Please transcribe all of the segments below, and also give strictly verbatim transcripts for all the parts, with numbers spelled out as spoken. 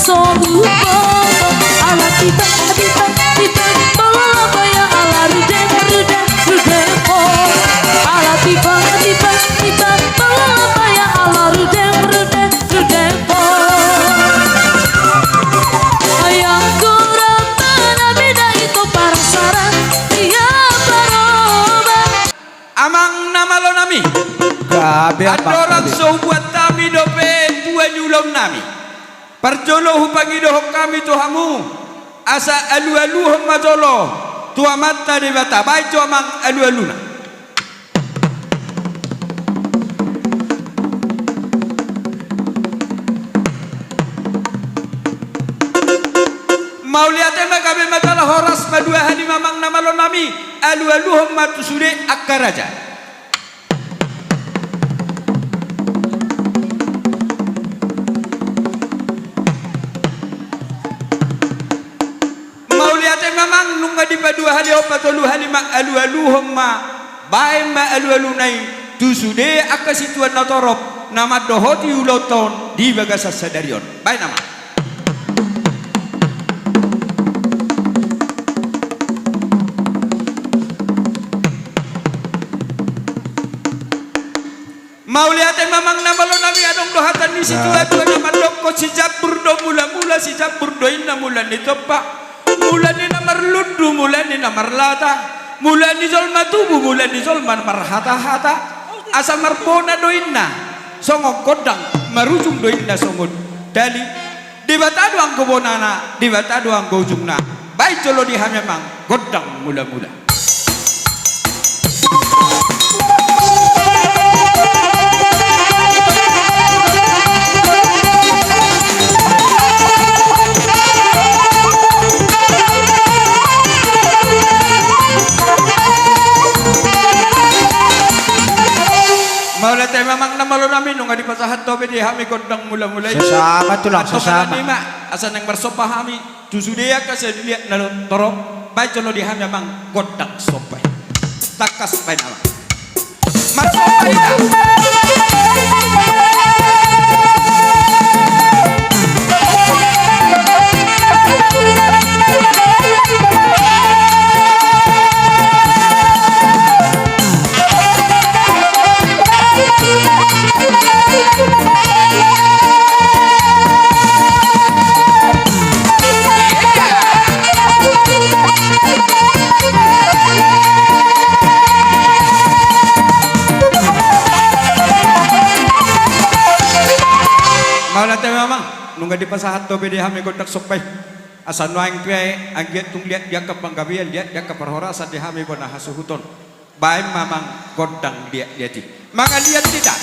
So ubo, ala tipa, tipa, tipa, bola baya, ala rudeng, rudeng, rudeng, oh. Ala tipa, tipa, tipa, bola baya, ala rudeng, rudeng, rudeng, oh. Ayang kurang mana beda itu parasaran, dia baroba. Amang na malo nami. Gabe apa, andorang gabe. So hubuat hami dope tua ni ulaon nami. Parjolo hupangidohon hami tu hamu, asa alualuhon ma jolo tu Amanta Debata, baen jo amang alualuna. Mauliate ma, gabe ma jala horas ma dua hali ma amang na malo nami, alualuhon ma tu sude angka raja. Mauliate ma amang, nunga dipaduahalihon patoluhali ma, alualuhon ma, baen ma alualuna i tu sude angka situan na torop na mandohoti ulaonta on di bagasan sadari on. Baen amang. Mauliate ma amang na malo nami, adong do hata ni situatua na mandokkon, sijambur do mulamula, sijambur do inna mula ni tompa, mula ni na marlundu, mula ni na marlata, mula ni jolma tubu, mula ni jolma marhatahata, asa marbona do inna songon gondang, marujung do inna songon tali. Debata do anggo bonana, Debata do anggo ujungna. Baen jolo di hami amang gondang mulamula. Mauliate ma amang na malo nami, nunga dipasahat dope di hami gondang mulamula i. Sesama tulang, sesama. Antong alani ma, asa naeng marsomba hami tu sude angka saliat na torop, baen jolo di hami amang gondang somba i. Tangkas baen amang. Marsomba hita. Mauliate ma amang, nunga dipasahat dope di hami gondang somba i. Asa nuaeng pe anggiat tung liat di angka panggabean, liat di angka parhorasan di hami bona hasuhuton. Baen ma amang gondang liat-liat i. Mangaliat hita.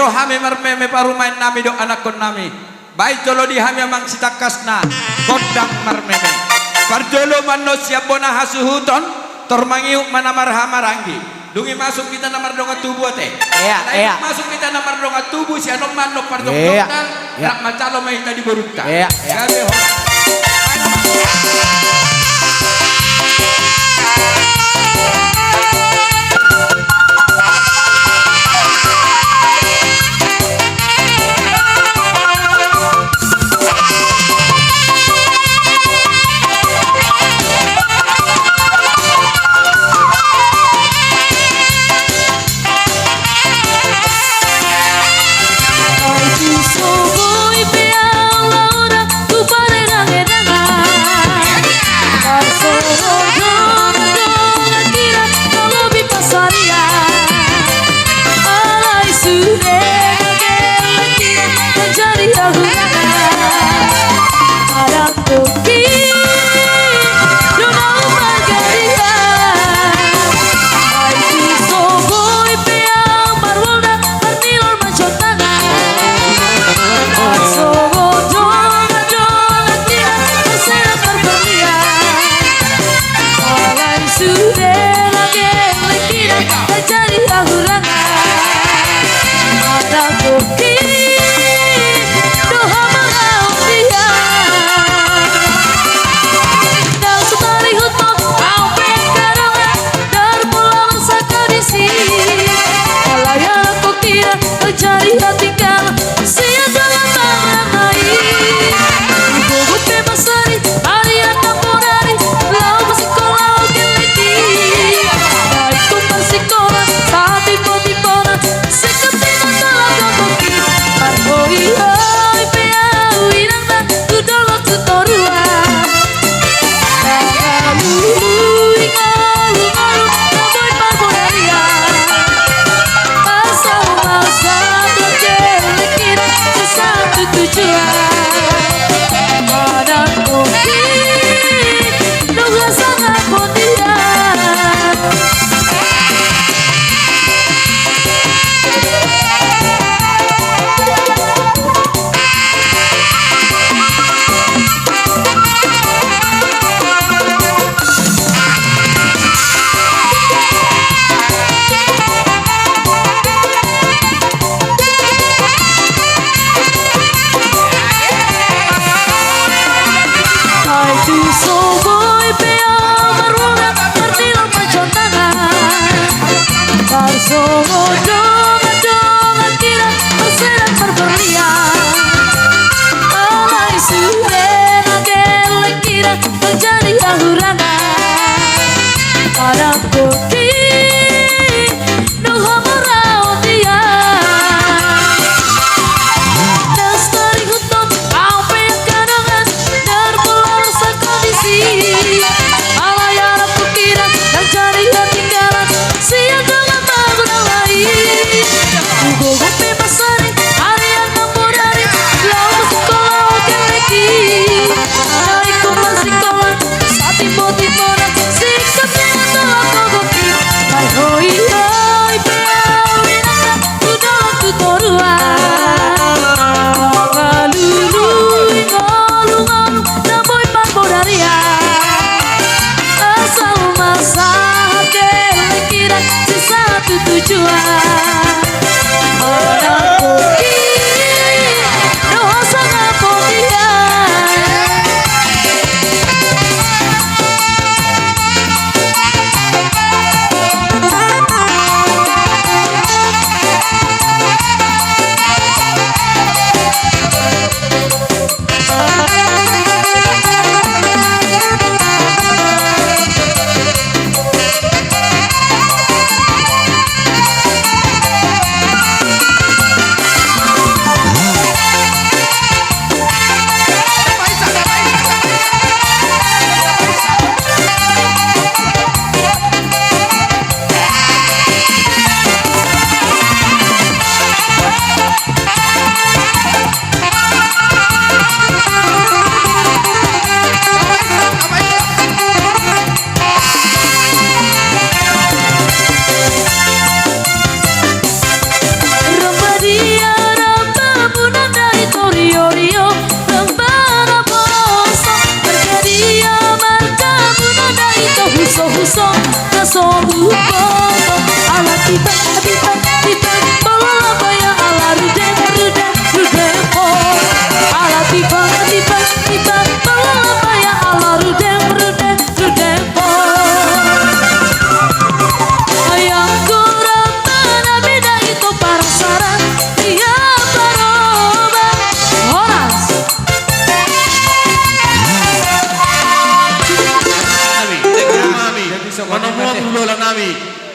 Ro hami marmeme parumaennami dohot anakkonnami. Baen jolo di hami amang sitangkasna gondang marmeme. Parjolo ma annon sian bona hasuhuton, tor mangihut ma na marhahamaranggi. Dung i masuk hita na mardongan tubu ate. Iya, iya. Dung masuk hita na mardongan tubu, sian on ma annon parjongjongan. Iya. Rap manjalo ma hita di borunta. Iya, iya. Gabe ho.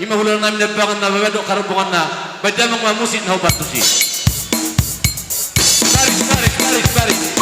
Ima hulahula nami Nababan na babaen dohot harombonganna. Baen damang ma musik na hombar tusi. Baris, baris, baris, baris.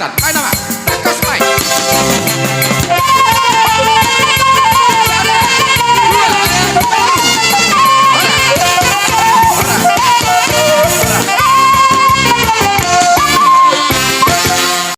Baen